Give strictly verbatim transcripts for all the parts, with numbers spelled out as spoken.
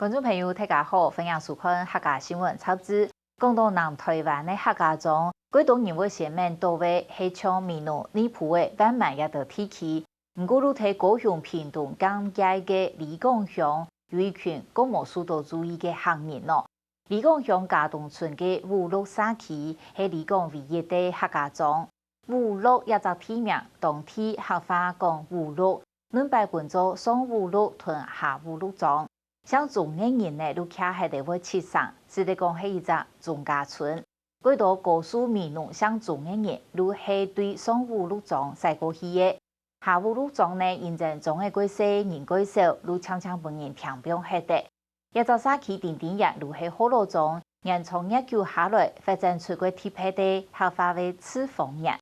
觀眾朋友，大家好，歡迎收看客家新聞雜誌。講到南臺灣个客家庄，過多人會先愐到个係像美濃、內埔个萬巒這兜地區。毋過，就在高雄屏東監界个里港鄉，有一群較無受到注意个客人哦。里港鄉佳冬村个五鹿社區係里港唯一个客家庄。五鹿這隻地名，當地客話講五鹿， 論擺分做上五鹿同下五鹿庄。姓鍾个人呢，就徛在這位七省，使得講係一隻鍾家村。過多高樹美濃姓鍾个人，就係對上五鹿庄徙過去个。下五鹿庄呢，因為庄仔過細，人過少，就漸漸分人平放忒了。 這隻社區定定也就係學老庄，年長月久下來，發展出个特別个客話个次方言。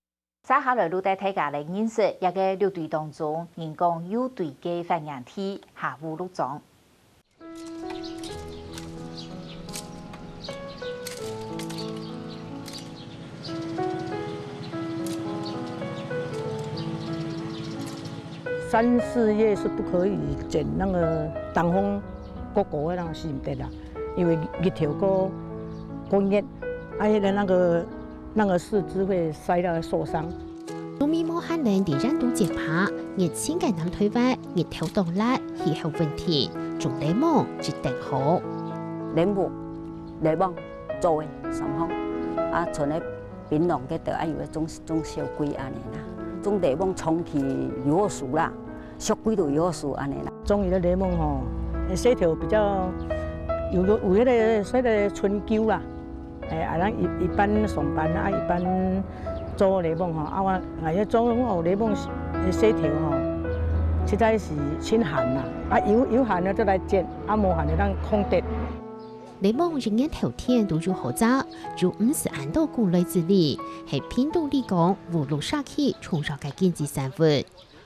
接下來就帶大家來認識這个六堆當中人講又堆个發源地下五鹿庄。三四月是不可以剪那個當風 過高个人死毋得啦，因為日頭過過熱，啊，迄个那個那個四肢會曬到受傷。中美無限冷，地震都結疤，熱情个南台灣，日頭當辣，氣候穩定，種檸檬一等好。蓮霧、檸檬做个三項，啊，賰个檳榔个都愛有个種種小鬼安尼啦，種檸檬長期有好處啦。 俗貴都有好處安尼啦。種一个檸檬吼，欸，細頭比較有个有迄个所謂个春嬌啦，欸，啊，咱一一般上班啊，一般做檸檬吼，啊，我𠊎迄種哦檸檬个細頭吼，實在是盡寒啦，啊，有有寒个就來剪，啊，無寒个咱空忒。檸檬一年透天都有好摘，就毋使恁多工來治理，係屏東里港五鹿社區重要个經濟產物。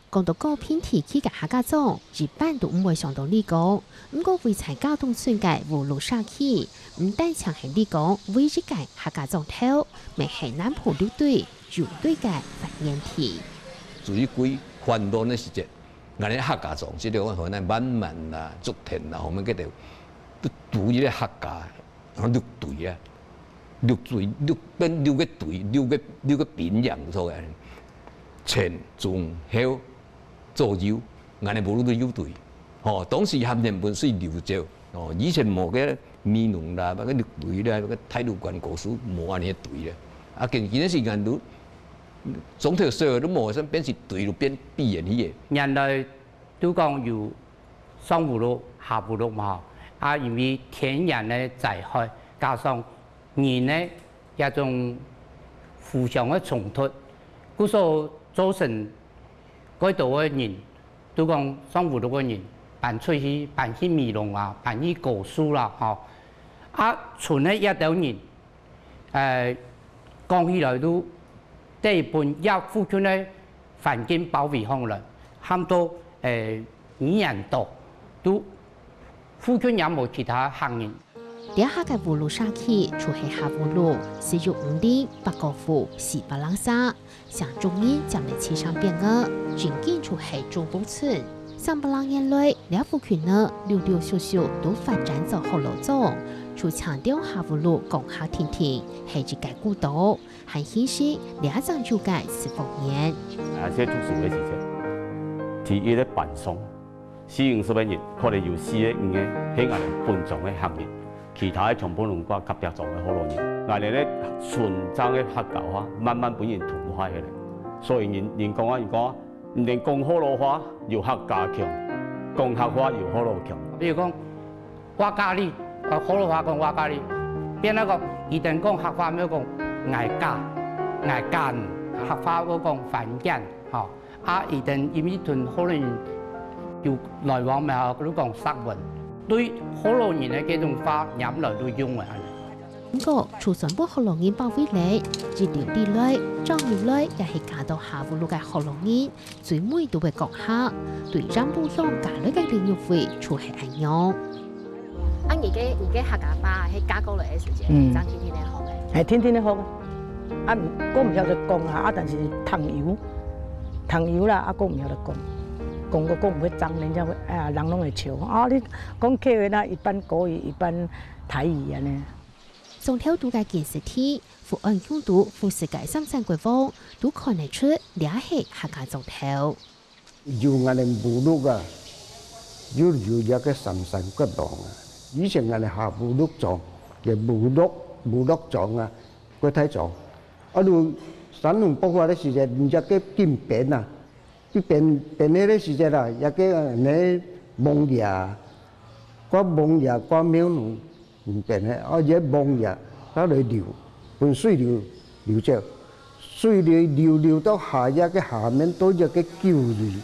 講到高屏地區个客家庄，一般都毋會想到里港。毋過位在佳冬村个五鹿社區，毋單淨係里港唯一个客家庄頭，乜係南部六堆、九堆个發源地。自一歸還亂个時節，𠊎等客家庄，這个河南滿滿啦、竹田啦，後面个都都一个客家，然後六堆啊，六堆，六變六个堆，六个六个兵營出來。 前、中、後、左右，𠊎等五鹿六堆。吼，當時還原本是六隻，吼，以前無个美濃啦，該个六堆啦，該个太魯閣高樹無安尼个堆咧。啊，今今个時間都，總頭所有都無，算變成堆，都變必然去个。原來都講有上五鹿、下五鹿嘛，啊，因為天然个災害，加上 人呢，這種互相个衝突，故所造成蓋多个人，都講上五鹿个人搬出去，搬去美濃啊，搬去高樹啦，吼。啊，賰个這兜人，呃，講起來都，得分這附近个環境包圍好了，喊到，呃，語言島，都附近也無其他客人。 這下个五鹿社區，除係下五鹿，就有五里、八公湖、四百零三，成眾人佔了七成邊个，正經就係中部村。三百零年來，這附近呢，陸陸續續都發展做學老庄，就強調下五鹿講客定定，係一个古道，還興盛這種舊个四方言。啊，這讀書个時節，第一个班上， 四五十个人，可能有四个、五个係𠊎等本庄个客人，其他个全部攏掛隔壁庄个學老人。𠊎等个純正个客家話，慢慢分人同化起來。所以人人講啊，人講啊，毋通講學老話有客家腔，講客話有學老腔。比如講，我教你，呃，學老話講我教你，變到講，佢等講客話，毋好講𠊎教，𠊎教你，客話愛講番簡，吼。 啊，佢等因為同學老人有來往嘛，就講識文，對學老人个這種話拈來就用个恁樣。毋過，就算分學老人包圍了，一路以來，長幼來也係嫁到下五鹿个學老人，最尾都會講客，對南部鄉嫁來个林玉慧就係恁樣。 啊，你个你个客家話係嫁過來个時節，嗯。正天天个學个。係，天天个學啊。啊，毋過毋曉得講啊，啊，但是聽有，聽有啦，啊，過毋曉得講。講个講毋會正，人家會，哎呀，人攏會笑。啊，你講客話啦，一半國語，一半台語安尼。莊頭肚个建設地，湖岸共肚附設个三山國王，都看得出這係客家莊頭。有𠊎等部落啊，有有這个三山國王啊。以前𠊎等下部落莊，个部落部落莊啊，國大莊。啊，就山洪爆發个時節，人家个緊變啊， 去變變迄个時節啦，也个呢，墓爺，掛墓爺掛廟路，毋變个，哦，也墓爺，佢來流，分水流流走，水流流流到下也个下面，到一个九里。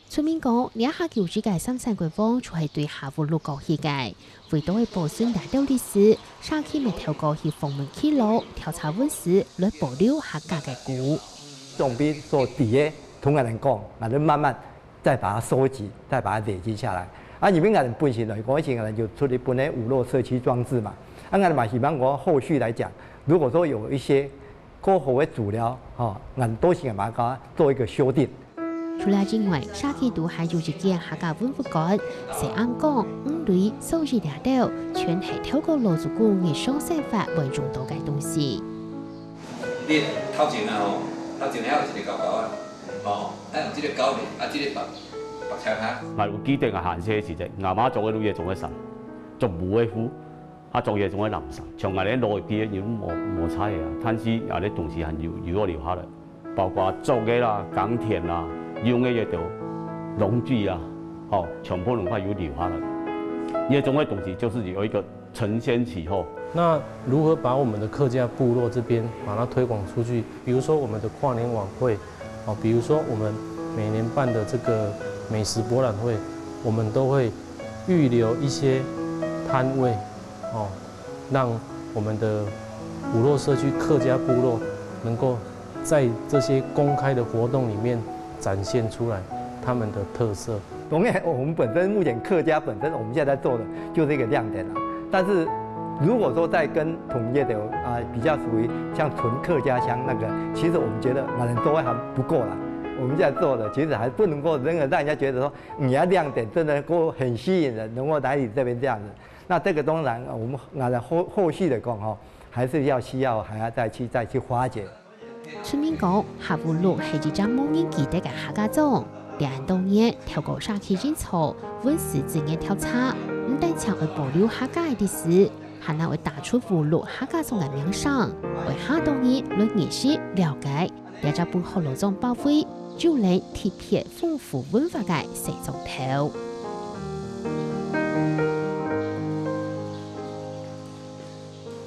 村民講，這下九里个三山國王就係對下五六過去个，為到係保存這兜歷史，社區乜透過去訪問耆老、調查文史來保留客家个古。 總比做底下同𠊎等講，𠊎等慢慢再把它收集，再把它累积下來。啊，因為𠊎等本身來講，以前𠊎等就出一本个部落社區裝置嘛。啊，𠊎等嘛希望講後續來講，如果說有一些過後个資料，吼，𠊎等都想辦法做一個修訂。除了之外，社區肚還有一間客家文物館，細暗講、五雷、手藝這兜，全係透過老祖公日常生活會用到个東西。 你頭前啊吼，頭前遐有一个猴猴啊，吼，啊有這个猴面，啊這个白白青哈。𠊎有記得𠊎還細个時節，吾媽著个就係種个衫，著無个褲，啊著个種个藍衫，像𠊎等老一輩个人無無差个啊，但是啊，這東西還有有留下來，包括做个啦、耕田啦、用个這兜農具啊，吼，全部攏還有留下來。這種个東西就是有一個 承先啟後。那如何把我們的客家部落這邊把它推廣出去？比如說我們的跨年晚會，哦，比如說我們每年辦的這個美食博覽會，我們都會預留一些攤位，哦，讓我們的部落社區客家部落能夠在這些公開的活動裡面展現出來他們的特色。 當然，我們本身目前客家本身，我們現在在做的就是一個亮點了。但是如果說再跟同業的啊比較，屬於像純客家腔那個，其實我們覺得可能都還不夠啦。我們現在做的其實還不能夠真的讓人家覺得說，你的亮點真的夠很吸引人，能夠來你這邊這樣子。那這個當然，我們啊後後續的講哈，還是要需要還要再去再去發掘。 村民講，下五六係一隻無人記得个客家莊。這恁多年，透過社區營造、文史資源調查，毋單淨愛保留客家个歷史，還愛打出五六客家莊个名聲，為下代人來認識、了解這隻分學老莊包圍、有等特別豐富文化个細莊頭。